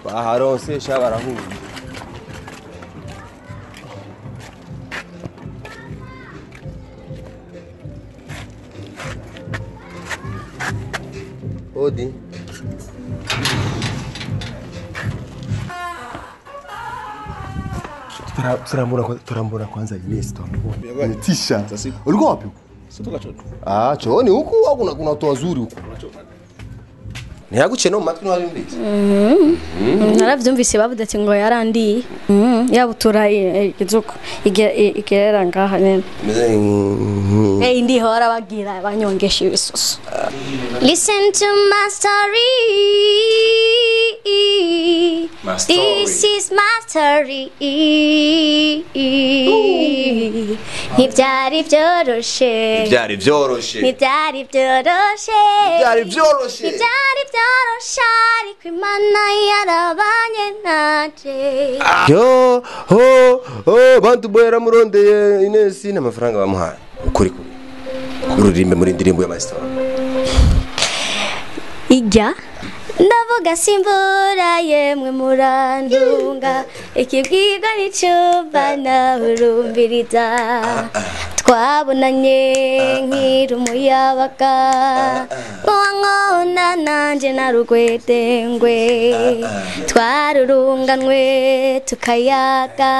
Baharonse sha barahura. Odi. Turambura kwanza Ines tuambie. Nitisha. Ulikuwa wapi? Sitoka chooni. Ah, chooni huku au kuna watu wazuri huku? Ntiyaguciye no mu matwi ntiwabyumvise? Naravyumvise bavuze ati ngo yarandiye. Yabutura ikizuko igerera ngaha nyene. Eh ndiho barabagira banyongesha ibisusu. Listen to my story. My story. This is my story. Ntibyari byoroshe. Ntibyari byoroshe. Ntibyari byoroshe. Ntibyari byoroshe. Ntibyari byoroshe ariko Imana yarabanye nanje. Yo ho ho bantu boy murondeye Ines n'amafaranga bamuhaye. Ukuri kuri. Uririmbe muri ndirimbo ya my story. Ijya ndavuga simbura yemwe murandunga ikibwirwa n'icyumba nahurumbiriza twabonanye nkiri umuyabaga nkona nanje narugwedengwe twarurunganwe tukayaga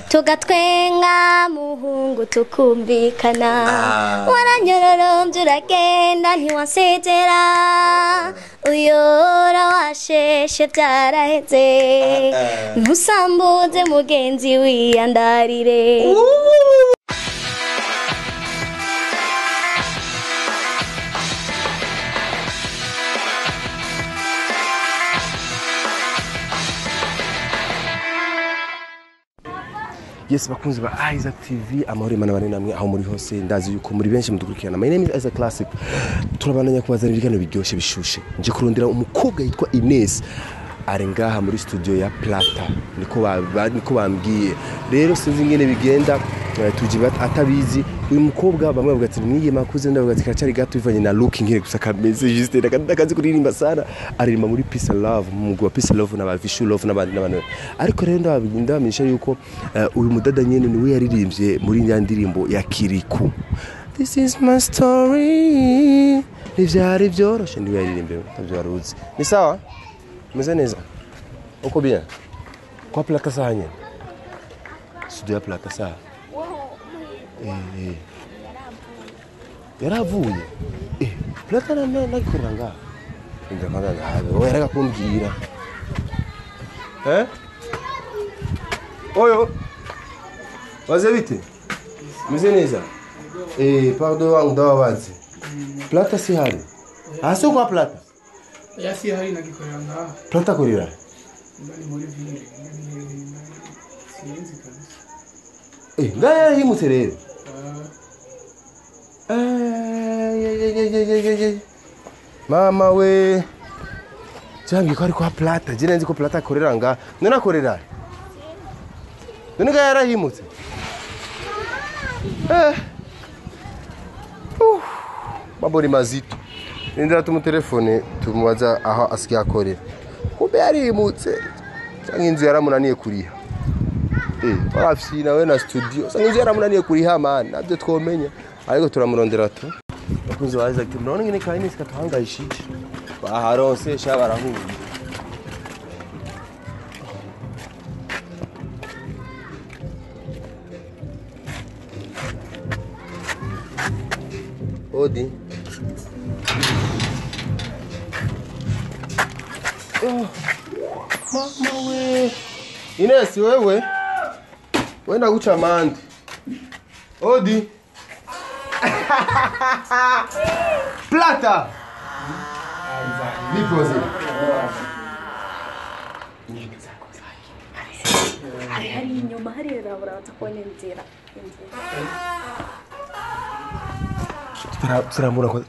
tugatwenga muhungu tukumvikana waranyororombye uragenda ntiwansezera uyora washeshe byaraheze ntusambuze mugenzi wiyandarire. Yes, bakunzi ba Isaac TV, amahoro Imana bane namwe aho muri hose, ndazi yuko muri benshi mudukurikirana. My name is Isaac Classic. Turabandanya kubazanira ibiganiro biryoshe bishushe. Nje kurondera umukobwa yitwa Ines ari ngaha muri studio ya Plata. Niko bambwiye. Rero sinzi ingene bigenda tujiba atabizi. Uyu mukobwa bamwe bavuga ati mwiye makuze, ndavuga ati karacari gato bivanye na looking ngene gusa kameze juste ndakazi kuririmba sana. Aririmba muri Peace and Love, mu mugwi wa Peace and Love na ba Vishu Love n'abandi n'abandi. Ariko rero ndabamenyesha yuko uyu mudada nyene niwe yaririmbye muri nyandirimbo ya Kiriku. This is my story. Ntivyari byoroshe, niwe yaririmbye ntavyo waruzi. Ni sawa? Meze neza? Uko bien? Kwa Plata saha nyene? Studio ya Plata saha? Yaravuye. Plata nagikorera ngaha. Inda kwanza ndahabe. Oya yareka kumbwira. Eh? Oyo. Waze bite? Meze neza? Pardon wangu ndababaze. Plata si hari. Hasi kwa Plata? Ya si hari nagikorera ngaha. Plata korera? Ndani muri ville. Sinzi kabisa. Ngaya yimutse rero. Mama we. Cyangwa ko ari kwa Plata, je nzi ko Plata akorera nga. None akorera? None ngaya yarahimutse. Mambo ni mazito. Nindira tumutelefone tumubaza aho asigaye akorera. Kumbe yarimutse. Cyangwa inzu yaramunaniye kuriha. Warafyina we na studio. Cyangwa inzu yaramunaniye kuriha man, nabyo twomenya. Ariko turamurondera tu. Bakunzi ba Isaac, murabona ingene ka Ines katuhangayishije. Baharonse sha barahura. Odi. Oh, mama we. Ines wewe. Wenda guca amande. Odi. Plata. Vipi wazee? Hari inyuma hari rabura kubona inzira.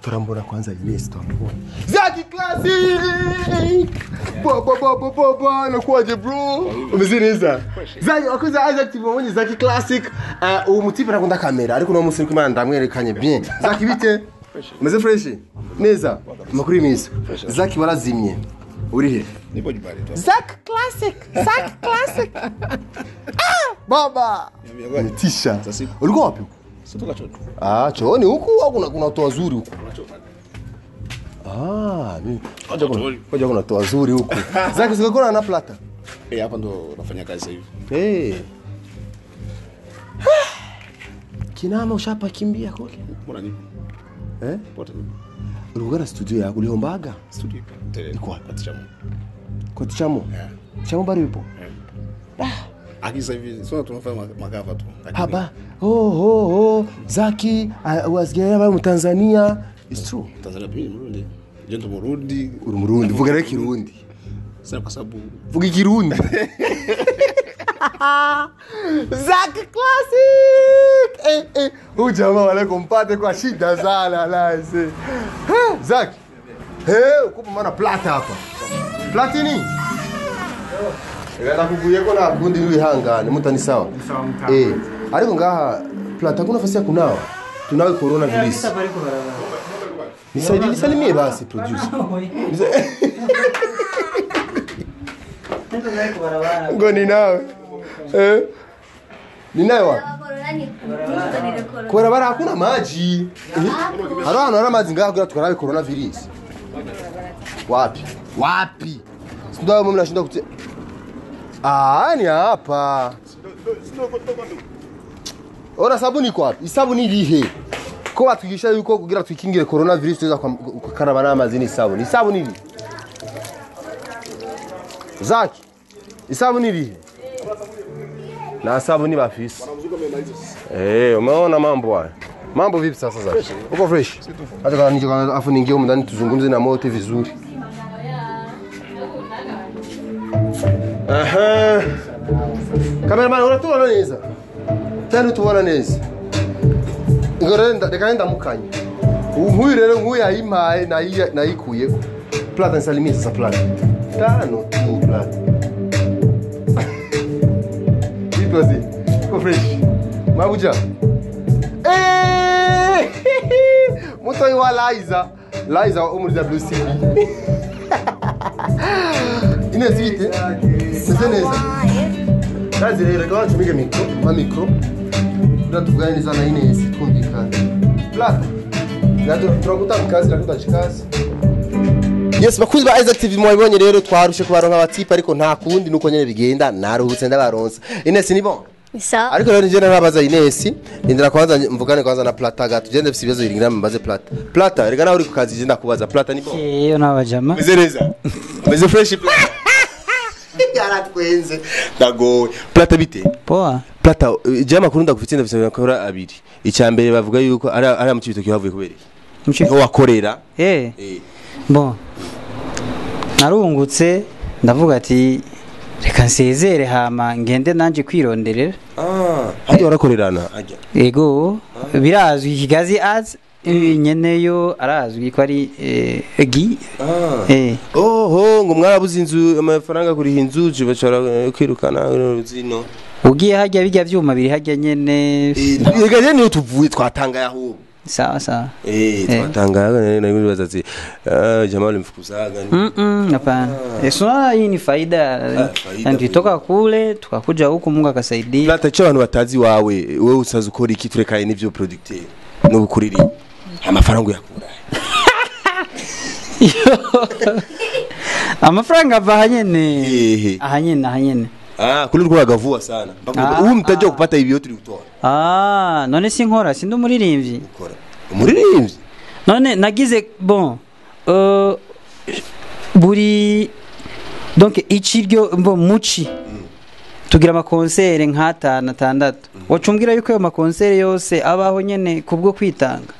Turambura kwanza Ines tuambie. Zaki Classic. Bo bo bo bo bo bo nakuaje bro? Umeze neza? Zaki wakuza Isaac TV wabonye Zaki Classic. Uwo mutipe nakunda kamera ariko no musi kumana ndamwerekanye bien. Zaki bite? Umeze fresh? Neza. Makuru meza. Zaki warazimye. Uri he? Nipo nyumbani tu. Zack Classic, Zack Classic. Ah, baba. Nitisha. Ulikuwa wapi huko? Sitoka chooni. Ah, chooni huku au kuna watu wazuri huku? Ah, mimi ngoja kuna watu wazuri huku. Zack sikuwa na plata. Eh, hapa ndo nafanya kazi hivi. Eh. Kinama ushapa kimbia kule. Mbona nipo? Eh? Pote nipo. Ulikuwa na studio yako uliombaga? Studio ipo. Iko wapi? Kwa Chamo. Kwa Chamo? Yeah. Chamo bado yupo? Yeah. Akisa hivi sio tunafanya makava tu. Haba. Oh. Zaki wazigera bari mu Tanzania. It's true. Tanzania pia Murundi. Je ndo Murundi. Uri Murundi. Vuga rero Kirundi. Sasa kwa sababu vuga Kirundi. Zack Classic. Eh. Huyu jamaa wale kumpate kwa shida sana laise. Zack. Uko maana plata hapa. Platini. Reka kuguye ko na gundi wihangane mutani sawa. Eh, ariko ngaha plata kuna nafasi ya kunawa. Tunawe corona virus. Nisaidie nisalimie basi producer. Ngoni nawe. Eh? Ninayo wapi? Kwa barabara hakuna maji. Haro hano maji ngaha kugira tukarabe corona virus. Wapi? Wapi? Ndio mimi nashinda kutia. Ah, ni hapa. Ora sabuni kwa wapi? Isabuni irihe? Ko batwigisha yuko kugira twikingire corona virus tuza kukaraba n'amazi ni sabuni. Isabuni iri. Zaki. Isabuni irihe? Na sabuni bafisi. Eh, umeona mambo haya. Mambo vipi sasa Zaki? Uko fresh? Hata kama nije afu niingie huko ndani tuzungumze na mote vizuri. Aha. Cameraman uratubona neza? Tena tubona neza. Ngorenda reka ndamukanye. Nkuyu rero nkuyu yayimpaye nayikuyeko. Plata nsalimie sasa plata. Tano tu plata. Vipi wazee? Uko fresh? Mabuja. Eh! Mutoi wa Liza. Liza umuri WCB. Inez vite. Sasa neza. Kazi rero reka tumike mikro, ma mikro. Turatuvugana neza na Inez twumvikana. Plata. Turakuta mu kazi, turakuta chikazi. Yes, bakuzi ba Isaac TV mwabonye rero twarushe kubaronka abatipe ariko nta kundi nuko nyene bigenda naruhutse ndabaronsa. Inez ni bon? Sawa. Ariko rero nje narabaza Inez, ndindira kwanza mvugane kwanza na Plata gato. Tugende bisi bibazo biringira mbaze Plata. Plata, reka nawe uri ku kazi je ndakubaza Plata ni bon? Iyo nabajama. Meze neza. Meze fresh Plata. Yaratwenze. Ndagowe. Plata bite? Poa. Plata, je amakuru ndagufite ndafite bakora abiri. Icya mbere bavuga yuko ari mu cibitoki havuye kubera iki? Niho wakorera. Eh. Bon. Narungutse ndavuga ati reka nsezere hama ngende nanje kwironderera. Ah, hadi warakorerana ajya. Yego, birazwi Kigazi ads nyeneyo arazwi ko ari gi. Ah. Oho, ngo mwarabuze inzu amafaranga kuri inzu bacara kwirukana zino. Ugiye hajya bijya vyuma biri hajya nyene. Reka je niyo tuvuye twatangaye ahubwo. Sawa sawa. Eh, twatangaye na yule wazazi. Jamaa alimfukuzaga ni. Hapana. Sio hii ni faida. Ndio kule tukakuja huku Mungu akasaidia. Plata cyo abantu batazi wawe, wewe usaza ukora iki turekaye n'ivyo producteur no bukuriri. Amafaranga yakura. Amafaranga ava hanyene. Ahanyene ahanyene. Ah, kuli ulikuwa gavua sana. Huu mtaji kupata hivi yote ulikutoa. Ah, none sinkora sindi umuririmbyi. Ukora. Umuririmbyi? None nagize bon buri donc ichiryo mbo muci tugira amakonsere nka 5 6 wacumbwira yuko ayo makonsere yose abaho nyene kubwo kwitanga.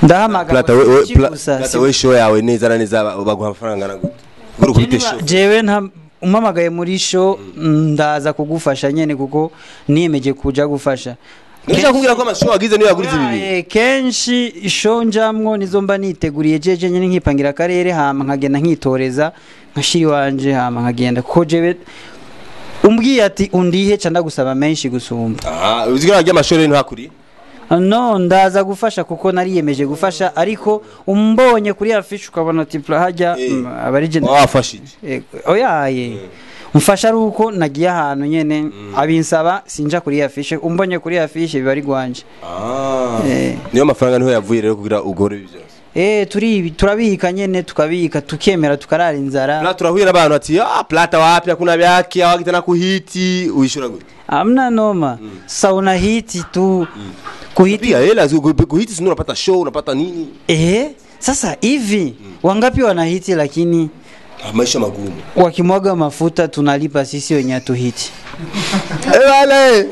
Ndahamagara Plata we show yawe neza na neza baguha amafaranga na gute. Guru kubite show. Jewe nta umamagaye muri show ndaza kugufasha nyene kuko niyemeje kuja gufasha. Nishaka kumbwira ko amashow agize niyo yagurize ibi. Kenshi show njamwo nizo mba niteguriye jeje nyene nkipangira karere hama nkagenda nkitoreza nkashiri wanje hama nkagenda kuko jewe umbwiye ati undihe ca ndagusaba menshi gusumba. Ah, uzigira rya amashow rero ntakuri. No, ndaza gufasha kuko nariyemeje gufasha, ariko umbonye kuri affiche ukabona ati hajya abarije wafashije. Oyaye umfasha ari uko nagiye ahantu nyene abinsaba, sinja kuri affiche. Umbonye kuri affiche biba ari gwanje. Niyo mafaranga niho yavuye rero kugira ugore ibi byose. Turabika nyene, tukabika, tukemera, tukarara inzara. Plata, turahuye n'abantu ati ah, Plata wapi, hakuna vyake, hawakita na kuhiti, uishura gute? Amna noma. Sa unahiti tu. Kuhiti pia hela, kuhiti si unapata show, unapata nini? Sasa hivi wangapi wanahiti lakini maisha magumu. Wakimwaga mafuta tunalipa sisi wenye hatuhiti. Wale.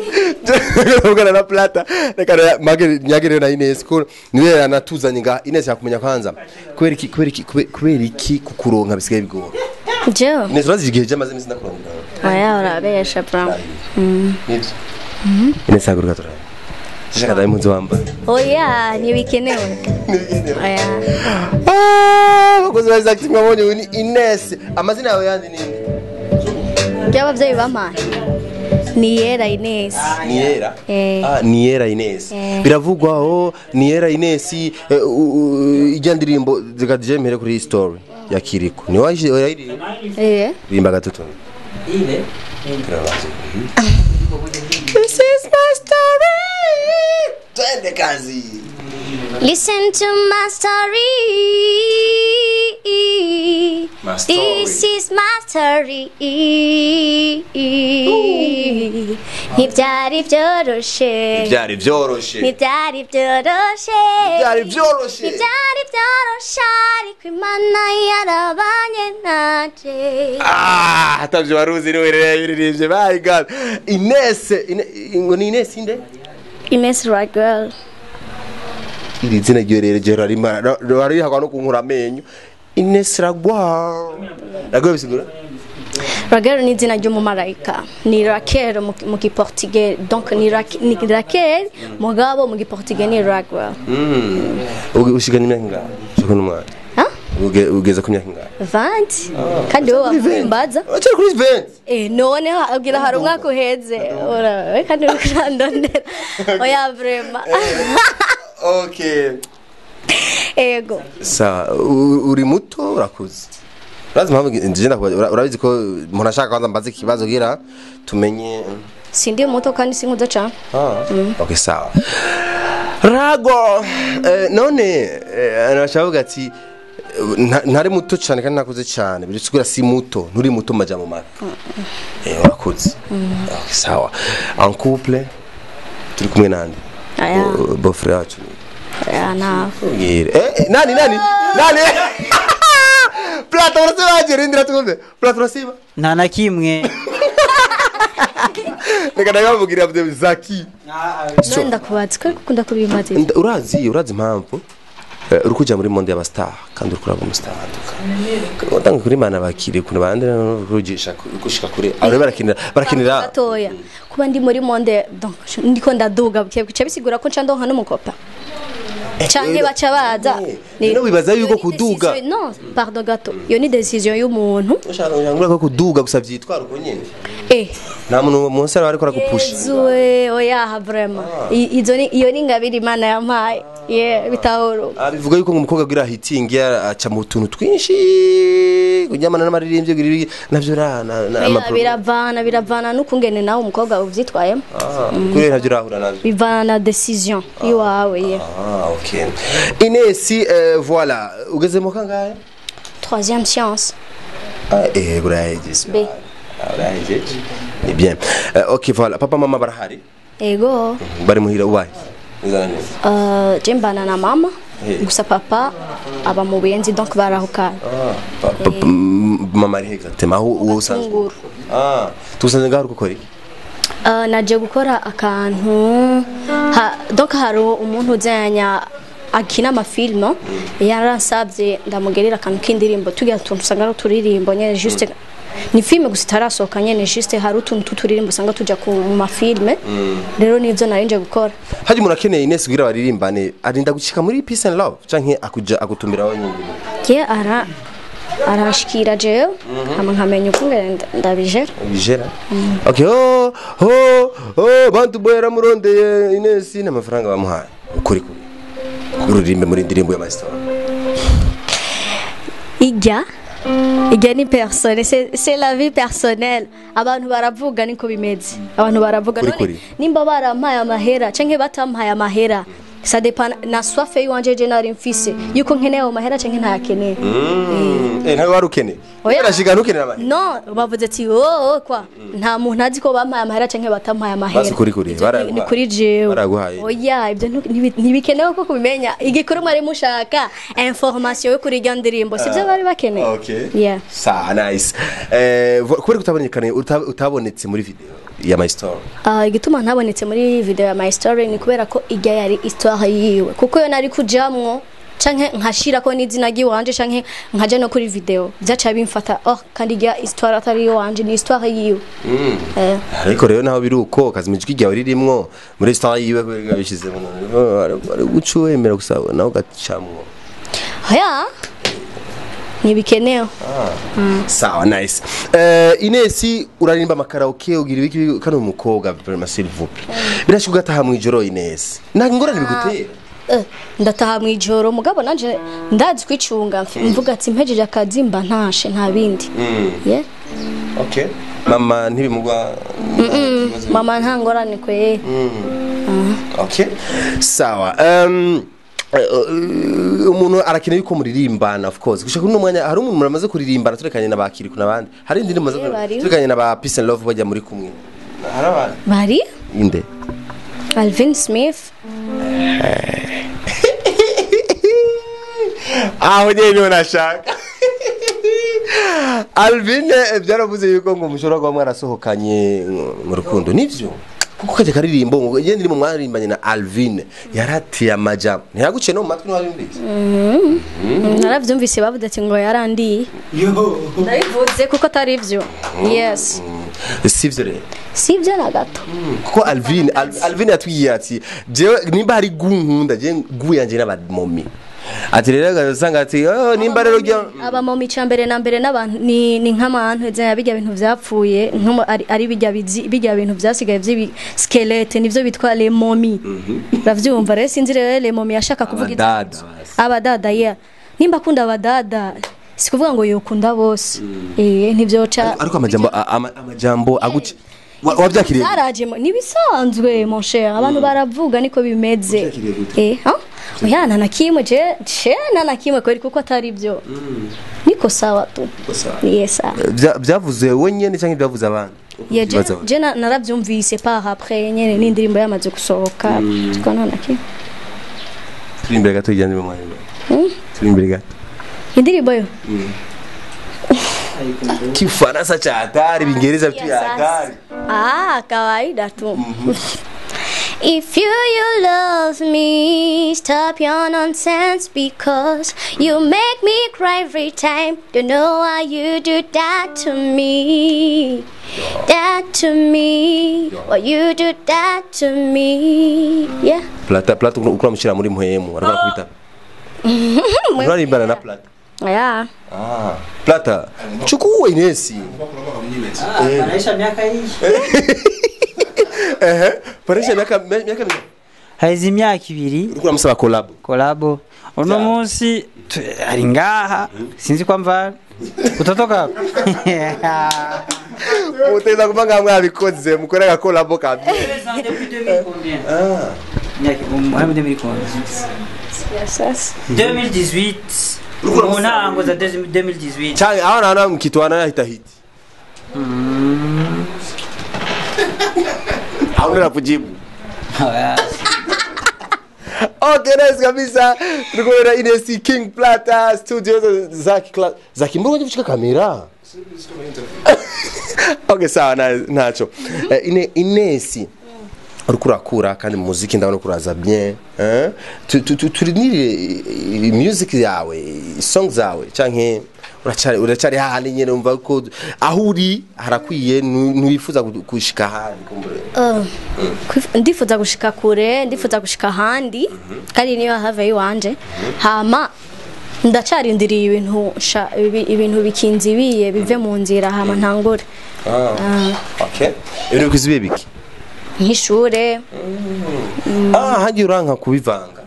Ugana na Plata. Reka mage nyagire na Ines ko niwe anatuzanye nga Ines yakumenya kwanza. Kubera iki kukuronka bisigaye bigora? Jewe. Ines urazi igihe jamaze imisi ndakuronka. Oya urabesha bro. Nibyo. Ines haguruka turabe. Shaka dai mpunzi wambaye. Oya ntibikenewe. Oya. Bakozi ba Isaac mwabonye uyu ni Ines. Amazina yawe yandi ni nde? Y'abavyeyi bampaye. Ni Yera Ines. Niera? Niera Ines. Biravugwa aho Niera Ines ijya ndirimbo zikadije mpere kuri story ya Kiriko. Ni waje yayiririmba? Rimba gatoto. Ile. This is my story. Twende kazi. Listen to my story. My story. This is my story. Ntibyari byoroshe. Ntibyari byoroshe. Ntibyari byoroshe. Ntibyari byoroshe. Ntibyari byoroshe ariko Imana yarabanye nanje. Atavyo waruzi niwe rero yabiririmbye. My God. Ines, ngo ni Ines inde? Ines Raguel. Iri zina ryo rero je rarima rarihakwa no kunkura amenyo. Ines Raguel. Raguel bisigura? Raguel ni izina ry'umumarayika. Ni Raquel mu giportugais. Donc ni Raquel mugabo mu giportugais ni Raguel. Ushiganye imyaka ingahe? Ushika n'umwana. Ugeze ku myaka ingahe? 20. Kandi wowe wambaza? Uracari kuri 20. None ubwira hari umwaka uheze. Ora kandi uri kurandondera. Oya vraiment. Okay. Ego. Sa uri muto urakuze. Urazi mpamvu nje ndakubaza, urabizi ko umuntu ashaka kwanza mbaze ikibazo gira tumenye. Sindi muto kandi sinkuze cyane. Okay sawa. Rago none arashavuga ati ntari muto cyane kandi nakuze cyane bisigura si muto, nturi muto maja mu maka. Urakuze. Okay sawa. En couple turi kumwe nande? Beau-frère wacu. Na. Nani nani? Nani? Plata urasema aje rindira tukumve. Plata urasema? Nta na kimwe. Reka ndabavugira Zaki. None ndakubaza ko ukunda kubimaze. Urazi impamvu uri kuja muri monde y'abastar kandi uri kuraba umustar aduka. Utanga kuri mana bakire kuna bandi kurugisha gushika kure. Abo barakinira gatoya. Kuba ndi muri monde donc ndiko ndaduga buke bisigura ko nca ndonka n'umukopa. Canke baca baza. No bibaza yuko kuduga. Non, pardon gato. Iyo ni decision y'umuntu. Ushaka ko kuduga gusa vyitwara uko nyene. Nta muntu munsi ariko aragupusha. Yezuwe oya vraiment. Izo ni iyo ni ngabiri Imana yampaye. Ye bitahoro. Abivuga yuko umukobwa agira hiting aca mu tuntu twinshi kunyamana n'amaririmbye gira navyo na biravana n'ukungene nawe umukobwa uvyitwayemo. Kuri navyo rahura navyo. Bivana na decision iwawe ye. Okay. Ines voilà, ugeze mu kangahe? 3e science. Urahejeje. B. Urahejeje. Ni bien. Ok voilà, papa mama barahari? Ego. Bari muhira ubaye? Nizana neza. Je mbana na mama. Gusa papa aba mu Buyenzi donc barahukana. Mama ari exactement aho uwo usanzwe. Tusanze ngaho gukora iki? Naje gukora akantu donc hari umuntu uzanya akina amafilm yaransabye ndamugerera akantu k'indirimbo tugira tuntu usanga ari uturirimbo nyene juste ni film gusa itarasohoka nyene juste hari utuntu tuturirimbo usanga tuja ku mafilm rero nivyo narinje gukora. Haji umuntu akeneye Ines kugira baririmbane arinda gushika muri Peace and Love canke akuja agutumira aho nyine? Je ara Arashikira jewe hama nkamenya ukungene ndabijera. Bijera. Okay, oh oh oh, Bantu Boy yaramurondeye Ines n'amafaranga bamuhaye. Ukuri kuri. Uririmbe muri indirimbo ya My Story. Ijya ijya ni personne, c'est la vie personnelle. Abantu baravuga niko bimeze. Abantu baravuga Kuri none kuri. nimba barampaye amahera canke batampaye amahera, ça dépend na soif yiwanje je nari mfise yuko nkeneye ayo mahera canke ntayakeneye. Eh, ntawe wari ukeneye. Oya. Urashiga ntukenera amahera. No, bavuze ati oh, oh kwa nta muntu azi ko bampaye amahera canke batampaye amahera. Basi kuri kuri, Ivyo baraguhaye. ni kuri jewe. Baraguhaye. Oya, ibyo ntibikenewe ko kubimenya. Igikuru mwari mushaka information yo kuri iryo ndirimbo, sivyo bari bakeneye. Okay. Yeah. Sa nice. Kubera kutabonekana utabonetse muri video ya My Story. Igituma ntabonetse muri video ya My Story ni kubera ko ijya yari histoire yiwe, kuko yo nari kujamwo canke nkashirako n'izina ry'iwanje canke nkaja no kuri video vyaca bimfata, oh, kandi ijya histoire atari iwanje, ni histoire yiwe. Ariko rero naho biri uko kazima ijwi ryawe ririmwo muri story yiwe kubera yabishizemo ari guca wemera gusa nawe ugacamwo. Oya, ntibikenewe. Sawa, nice. Ines, urarimba amakaraoke, ugira ibiki kano umukobwa vraiment, s'il vous plaît. Birashika ugataha mu ijoro, Ines? Nta ngorane bigutera? Ndataha mu ijoro, mugabo nanje ndazi kwicunga, mvuga ati mpejeje akazi mba ntashe, nta bindi. Yeah. Okay. Mama ntibimugwa? Mama nta ngorane kwe. Okay. Sawa. Umuntu arakeneye yuko muririmbana, of course. Gushaka uno mwanya hari umuntu muramaze kuririmbana turekanye n'abakiri kuna abandi. Hari indi mumaze Bariho. turekanye n'aba Peace and Love bajya muri kumwe. Hari abandi. Bari Inde. Alvin Smith. Aho nyene niho nashaka. Alvin, byaravuze yuko ngo mushobora kuba mwarasohokanye mu rukundo, nivyo? Kuko kajya karirimbo ngo yende ndimo mwaririmbanye na Alvin yaratiye amajambo ntiyaguciye no mu matwi, ntiwabyumvise? Naravyumvise, bavuze ati ngo yarandiye. Ndabivuze kuko atari ivyo, yes. Sivyo rero? Sivyo na gato. Kuko Alvin Alvin yatwiye ati jewe nimba hari gunkunda je gu yanje n'abamomi, ati rero agasanga ati oh, nimba rero ujya Abamomi ca mbere na mbere n'abantu ni nk'abantu eza bijya bintu vyapfuye ari bijya bijya bintu vyasigaye vy'ibi squelette, nivyo bitwa les momies. Uravyumva rero, sinzi rero les momies ashaka kuvuga iki. Abadada basi. Abadada, yeah. Nimba akunda abadada si kuvuga ngo yokunda bose, ntivyoca. Ariko amajambo amajambo aguci wabyakiriye? Zaraje nibisanzwe, mon cher, abantu baravuga niko bimeze. Wabyakiriye gute? Ha? Oya, nta na kimwe je nta na kimwe kweri, kuko atari byo, niko sawa tu. Sawa. Yes, ah. Byavuze wenyene cyangwa byavuze abandi? Yeah, Ibibazo abandi. je naravyumvise par après nyene n'indirimbo yamaze gusohoka, kuko nta na kimwe. Turi imbere gato y'ijyanye mu mwanya, turi imbere gato. Indirimbo yo Kifaransa cha hatari, Vingereza vitu ya hatari. Ah, kawaida tu. If you love me, stop your nonsense because you make me cry every time. Don't know why you do that to me. That to me. Why you do that to me? Yeah. Plata, Plata, ukura mushyira muri mpwemu ariko arakubita. Urarimbana na Plata? Yeah. Ah, Plata, chukua Inesi. Anaisha miaka hii. Ehe, parisha miaka mingapi? Haizi imyaka 2. Uriko uramusaba collab? Kolabo uno munsi ari ngaha, sinzi kwa mvana utatoka. Muteza kuba nga mwabikoze mukore aga collab kabisa. Yes, yes. 2018, mu ntango za 2018. Cyangwa aho naona mkitwana ahita hit. Hauna la kujibu. Okay, nice kabisa. Tulikuwa na Ines King Plata studio za Zaki mbona kushika kamera? Okay, sawa, nacho. Ines uriko urakura kandi mu muziki ndabona kuraza bien. Eh? Turinire music yawe, song zawe canke uracari hahandi nyene, umva ko aho uri harakwiye, ntiwifuza gushika ahandi kumbure? Ndifuza gushika kure, ndifuza gushika ahandi kandi niyo have iwanje hama. Ndacarindiriye ibintu ibintu bikinzibiye bive mu nzira hama ntangure. Okay, ibintu bikizibiye biki? Nk'ishure. Hagiye uranka kubivanga.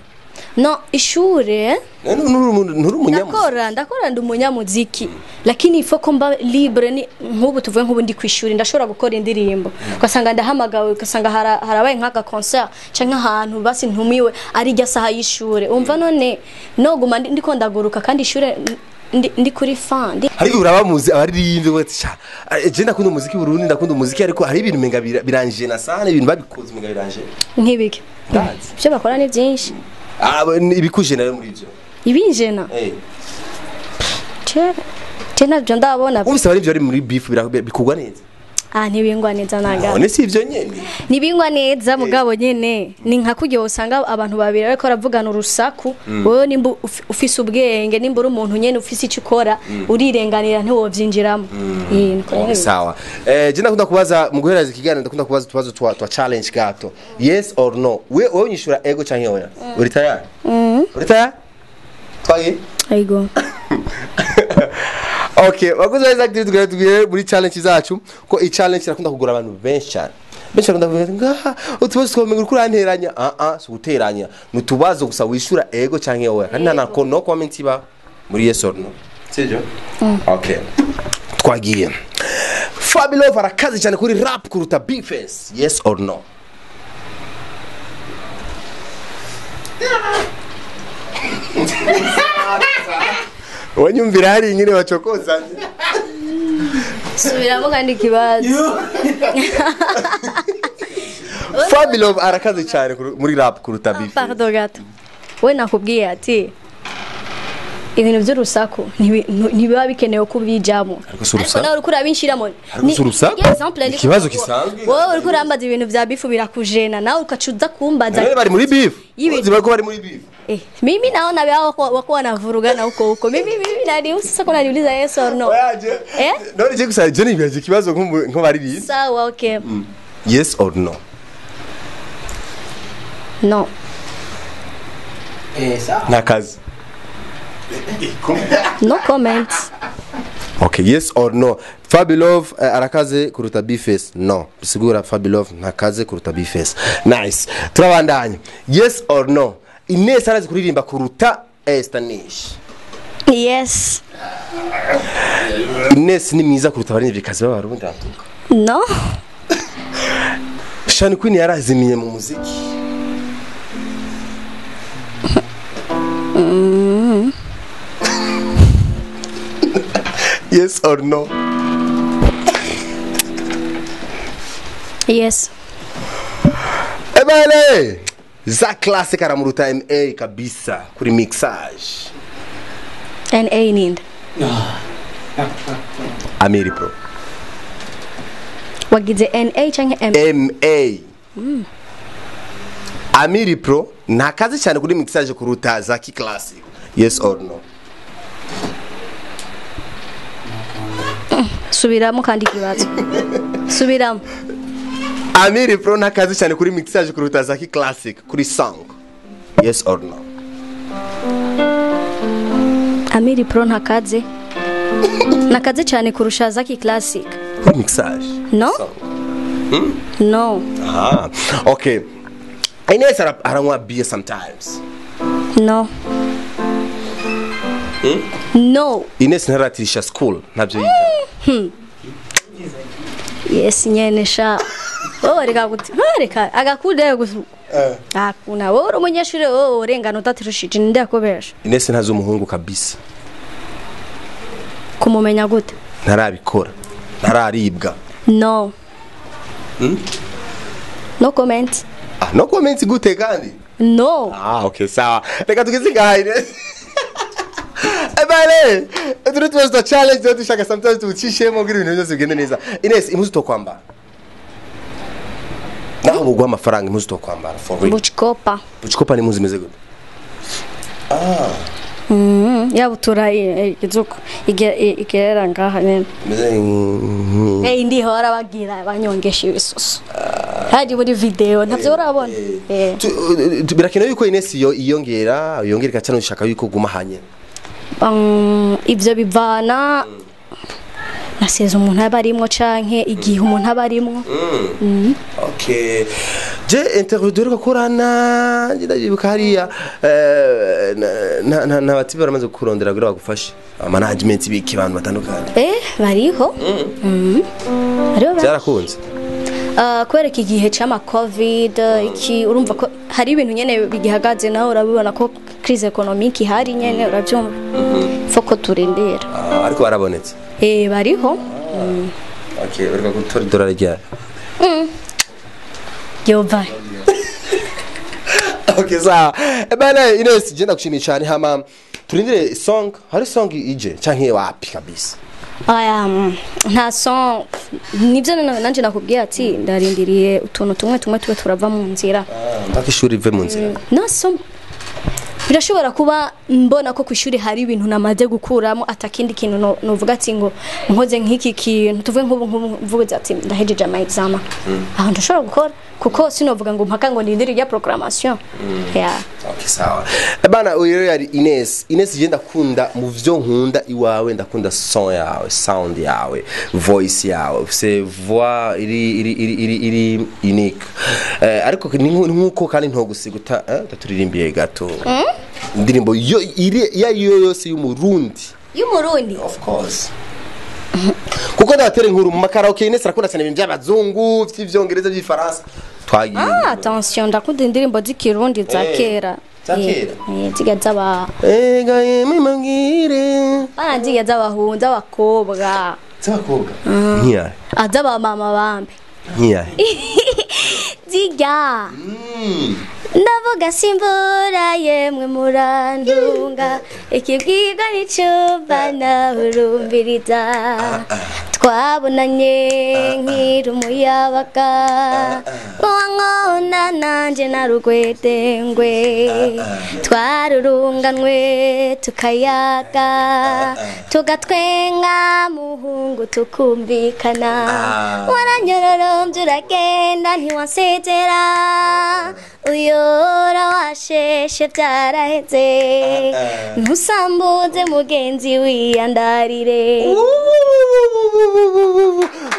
No, ishure nturi umunyamuziki. Ndakora ndi umunyamuziki, lakini ifo ko mba libre. Ni nk'ubu tuvuye nk'ubu ndi kwishuri, ndashobora gukora indirimbo ugasanga ndahamagawe, ugasanga harabaye nk'aka concert canke ahantu basi ntumiwe ari rya saha y'ishure. Umva none noguma ndiko ndaguruka kandi ishure ndi kuri fan. Hari uraba muzi abaririmbye bati sha je ndakunda umuziki Burundi, ndakunda umuziki, ariko hari ibintu menga biranje na sana, ibintu babikoze menga biranje. Nk'ibiki? Ibyo bakora ni byinshi. Ibikuje nayo muri ivyo. Ibinjena? Che nabyo ndabona. Ubise bari ivyo ari muri beef bikugwa neza. Ntibingwa neza naga. None si ivyo nyene. Nibingwa neza mugabo nyene ni nka kugiye usanga abantu babiri ariko baravugana urusaku. Wowe nimba ufise ubwenge, nimba uri umuntu nyene ufise icyo ukora, urirenganira ntiwovyinjiramo. Sawa. Je ndakunda kubaza mu guhereza ikiganiro, ndakunda kubaza utubazo twa challenge gato. Yes or no. Wewe unyishura ego canke oya. Uri tayari? Uri tayari? Twagiye? Ego. Okay, wakuze Isaac TV tugiye muri challenge zacu, ko i challenge irakunda kugura abantu benshi cyane. Benshi bakunda kuvuga ngaha utubazo twamenye uri kuranteranya. Si guteranya. Ni utubazo gusa wishura ego canke oya. Kandi nta no comment iba muri yes or no. Sivyo? Okay. Twagiye. Fabilove arakaze cyane kuri rap kuruta Bface. Yes or no? Wanyumvira hari nyine bacokoza. Subiramo kandi kibazo. Fabilove arakaze cyane muri rap kuruta Bface. Pardon gato. We nakubwiye ati ibintu by'urusaku ntibiba bikenewe kubijamo. Ariko nawe uriko urabinshiramo. Ni ikibazo kisanzwe. Wowe uriko urambaza ibintu vya bifu birakujena, nawe ukacuza kumbaza. Bari muri beef. Uzi ko bari muri beef. Mimi naona wao wako wanavurugana huko huko. Mimi nani sasa kuna niuliza yes or no. None je gusa je nibaje ikibazo nko bari bizi. Sawa, okay. Yes or no? No. Nakazi. No comment. Okay, yes or no. Fabilove arakaze kuruta Bface. No. Bisigura Fabilove ntakaze kuruta Bface. Nice. Turabandanya. Yes or no. Ines arazi kuririmba kuruta Estanish. Yes. Ines ni mwiza kuruta abaririmbikazi b'Abarundi atuka. No. Shani Queen yarazimiye mu muziki. Yes or no? Yes. Ebale! Za classic aramuruta MA kabisa kuri mixage. NA ninde? Amiri Pro. Wagize NA canke M? MA. Amiri Pro ntakaze cyane kuri mixage kuruta Zaki Classic. Yes or no? Subiramo kandi kibazo. Subiramo. Amiri Pro ntakaze cyane kuri mixage kuruta Zaki Classic kuri song. Yes or no? Amiri Pro ntakaze. Nakaze cyane kurusha Zaki Classic. Kuri mixage. No? No. Ah, okay. Ines aranywa beer sometimes. No. No. Ines ntaratirisha school ntabyo yita. Yes nyene sha. Wowe reka guti. Reka agakude gusu. Akuna wowe umunyeshure wowe urengana utatirushije ninde yakobesha. Ines ntazi umuhungu kabisa. Kumumenya gute? Ntarabikora. Ntararibwa. No. No comment. Ah, no comment gute kandi? No. Ah, okay, sawa. Reka tugeze ngaha Ines. Ebale, turi tubazo challenge tuba dushaka sometimes tucishemo kugira ibintu byose bigende neza. Ines, impuzu tokwambara. Naho bugwa amafaranga impuzu tokwambara for real. Buchikopa. Buchikopa ni impuzu imeze gute? Ah. Yabutura izuko igerera ngaha nyene. Ndiho barabagira banyongesha ibisusu. Hari muri video ntavyo urabona. Birakenewe yuko Ines iyongera cyane ushaka yuko guma hanye. Ivyo bivana na saison umuntu aba arimwo canke igihe umuntu aba arimwo. Okay, je interview duheruka korana ndayibuka hariya, na bati baramaze kukurondera kugira bagufashe management biki, abantu batandukanye. Bariho. Hariho Byarakunze? Kubera iki gihe c'ama covid iki, urumva ko hari ibintu nyene bigihagaze, nawe urabibona ko crise économique ihari nyene, uravyumva, faut ko turindira. Ah, ariko barabonetse? Bariho. Okay, uriko gutora idolari ryari? Yova. Okay, sawa. Bana Ines, je ndagushimiye cyane, hama turindire song. Hari song ije canke wapi kabisa? Aya, nta son, nivyo nanje nakubwiye ati ndarindiriye utuntu tumwe tumwe tube turava mu nzira. Mpaka ishuri rive mu nzira. No son birashobora kuba mbona ko ku ishuri hari ibintu namaze gukuramo, atakindi kintu novuga ati ngo nkoze nk'iki kintu, tuvuge nk'ubu mvuze ati ndahejeje ama examen, aho ndashobora gukora, kuko sinovuga ngo mpaka ngo nindire ya programmation yeah. Okay, sawa. Bana, uyu rero yari Ines. Ines, je ndakunda, mu vyo nkunda iwawe ndakunda son yawe, sound yawe, voice yawe. Ufise voix iri unique. Ariko ni nkuko kandi ntogusiguta, ndaturirimbiye gato. Indirimbo yo iri ya yo yose y'umurundi. Y'umurundi? Of course. Kuko ndabatera inkuru mu makaraoke, Ines arakunda cyane ibintu by'abazungu, by'ivyongereza, by'ifaransa. Twagiye. Ah, attention, ndakunda indirimbo z'ikirundi za kera. Za kera? Zirya z'aba Ega yemwe mangire. Bana, zirya z'abahungu, z'abakobwa. Z'abakobwa? Nkiyahe? Ah, z'abamama bambe. Nkiyahe? Zirya ndavuga simbura, yemwe murantunga, ikibwirwa n'icumba nahurumbiriza, twabonanye nkiri umuyabaga, nkona nanje narugwedengwe, twarurunganwe tukayaga, tugatwenga, muhungu, tukumvikana, waranyororombye uragenda ntiwansezera, uyora washeshe byaraheze, ntusambuze mugenzi wiyandarire.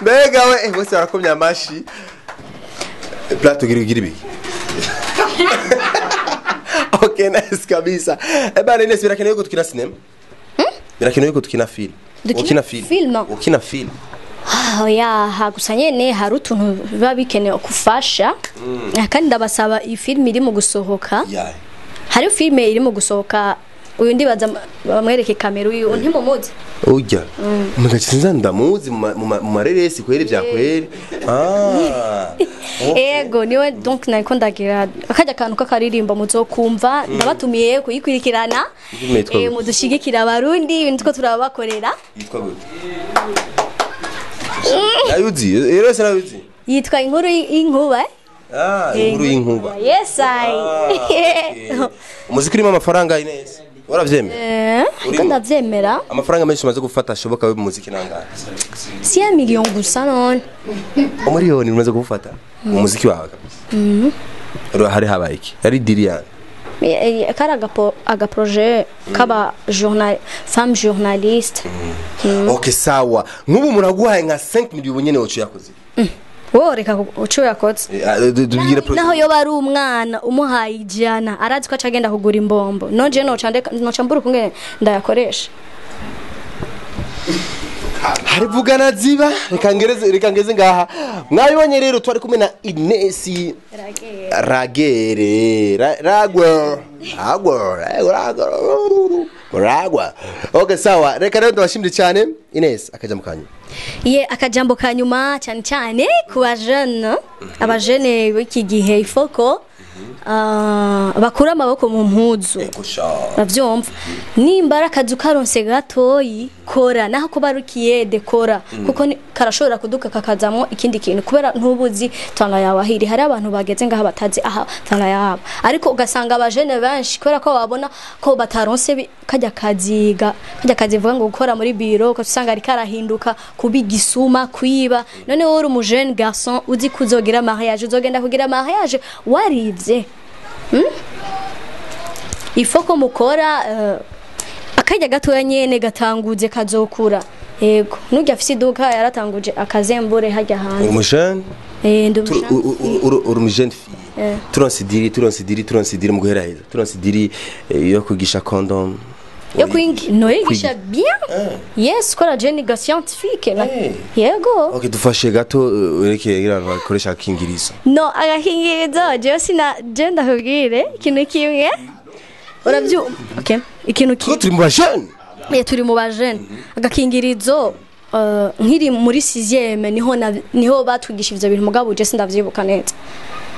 Mbega we, bose barakomye amashi. Plato gira gira ibiki. Okay, nice kabisa. Bana Ines, birakenewe ko tukina cinema? Birakenewe ko tukina film? Dukina Ukina film? Film? Ukina film? Ah, oya, gusa nyene hari utuntu biba bikenewe kufasha. Kandi ndabasaba, iyi filime iri mu gusohoka, hari filime iri mu gusohoka, uyu ndibaza bamwereke kamera, uyu ntimumuzi? Ujya mugakiza ndamuzi mu mareresi kweri bya kweri, ah. Ego, niwe. Donc nariko ndagira akajya kantu k'akaririmbo muzokumva, ndabatumiye kuyikurikirana. Filime yitwa gute? Mudushigikira abarundi, ibintu two turabakorera. Yitwa gute? Nayuzi rero, sinayuzi. Yitwa Inkuru y'Inkuba. Ah, Inkuru y'Inkuba. Yes, I. Ah, okay. Umuziki urimo amafaranga, Ines, waravyemera? Ariko Urimo? Ndavyemera. Amafaranga menshi umaze gufata ashoboka we mu muziki nangahe? Si ya million gusa none. Umuriyoni umaze gufata mu muziki wawe kabisa? Rero hari habaye iki? Yari deal yani? Kari agaprojet k'aba femme journaliste. Okay, sawa. Nk'ubu umuntu aguhaye nka 5 million ubu nyene, wocu yakoze? Wowe reka uco yakoze. Tubwire projet. Naho yoba ari umwana, umuhaye 100 arazi ko aca agenda kugura imbombo. Nonje noca mbura ukungene ndayakoresha. Harivugana ziba, reka ngereze, reka ngeze ngaha. Mwabibonye rero, twari kumwe na Ines Ragere, Ragwe, Ragwe, Ragwe, Ragwe. Okay, sawa, reka rero ndabashimire cyane. Ines, akaja mu kanya. Ye, akajambo ka nyuma, cyane cyane ku bajene, abajene b'iki gihe, ifoko bakura amaboko mu mpuzu. Uravyumva, nimba ari akazi ukaronse gatoyi, kora, naho kuba ari ikiyede, kora, kuko karashobora kuduka kakazamwo ikindi kintu, kubera ntubuzi talent yawe ahiri. Hari abantu bageze ngaha batazi aha talent yabo, ariko ugasanga abajene benshi, kubera ko babona ko bataronse kajya kaziga, kajya kazivuga ngo gukora muri biro, ugaca usanga ariko arahinduka kuba igisuma, kwiba. None wowe uri umujene garçon, uzi ko uzogira mariage, uzogenda kugira mariage warivye? Il faut ko mukora. Akajya gatoya nyene gatanguze kazokura. Yego, nujya afise iduka yaratanguje akazembure hajya hanze. Umujene? Ndi umujene. Uri umujene fille. Turonsidiri mu guheraheza. Turonsidiri yo kwigisha condom. Yo kwingi no yigisha bien. Yes, kora jeni ga scientifique. Yego. Okay, dufashe gato werekeye abantu bakoresha akingirizo. No, agakingirizo jewe sina je ndakubwire ikintu kimwe. Uravyu okay, ikintu kimwe. Turi mu bajene. Turi mu bajene. Agakingirizo nkiri muri 6e niho batwigisha ivyo bintu mugabo je sindavyibuka neza.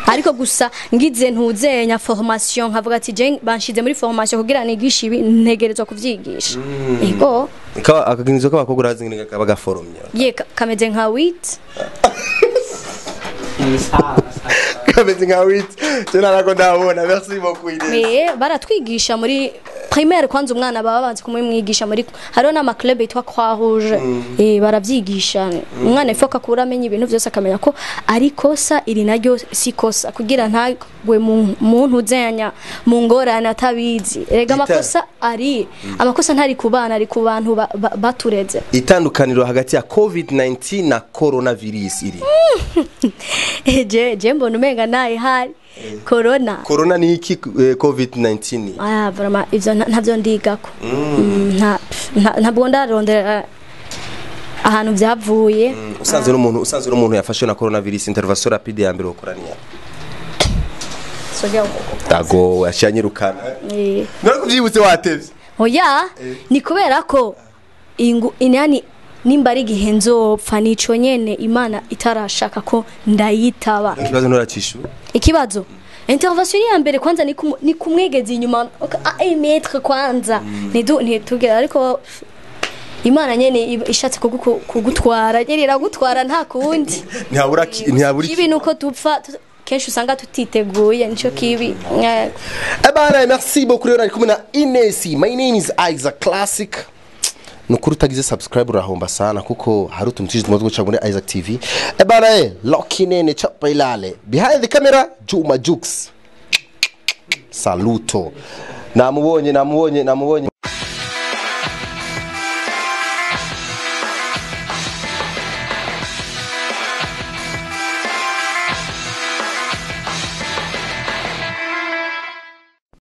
Ariko gusa ngize ntuzenya formation nkavuga ati je banshize muri formation kugira nigishe ibi ntegerezwa kuvyigisha. Ego akagingirizo k'abakobwa urazi ngene kaba gaforomye. Ye kameze nka wit. Kameze nka wit. Je narako ndabona. Merci beaucoup Ines. Mais baratwigisha muri primaire kwanza umwana baba banze kumwigisha muri hariho n'ama club yitwa Croix Rouge. Baravyigisha umwana ifoka akura amenya ibintu byose akamenya ko ari kosa iri naryo si kosa kugira ntagwe muntu uzenya mu ngorane atabizi. Erega amakosa ari amakosa ntari ku bana ari ku bantu batureze. Itandukaniro hagati ya COVID-19 na coronavirus iri. Je mbona umenga nayi hari corona. Corona ni iki COVID-19? Ah vraiment ivyo ntavyo ndigako. Ntabwo ndarondera ahantu byavuye. Usanzwe n'umuntu yafashwe na coronavirus intervention rapide ya mbere ukoraniya. Sojya. Tago ashanyirukana. Nari kuvyibutse watevye. Oya ni kubera ko ingu inani nimba ari gihe nzopfa nico nyene Imana itarashaka ko ndayitaba. Ikibazo ntoracishu. Ikibazo intervention ya mbere kwanza ni kumwegeza inyuma a metre kwanza ntitugera ariko Imana nyene ishatse kugutwara nyene iragutwara nta kundi. Ntihabura kibi nuko dupfa kenshi usanga tutiteguye nico kibi. Ebana merci beaucoup rero ari kumwe na Ines. My name is Isaac Classic. Nukuri utagize subscribe urahomba sana kuko hari utuntu twinshi guca muri Isaac TV. Ebana Lucky Nene chapa ilale. Behind the camera Juma Jux. Saluto. Namubonye.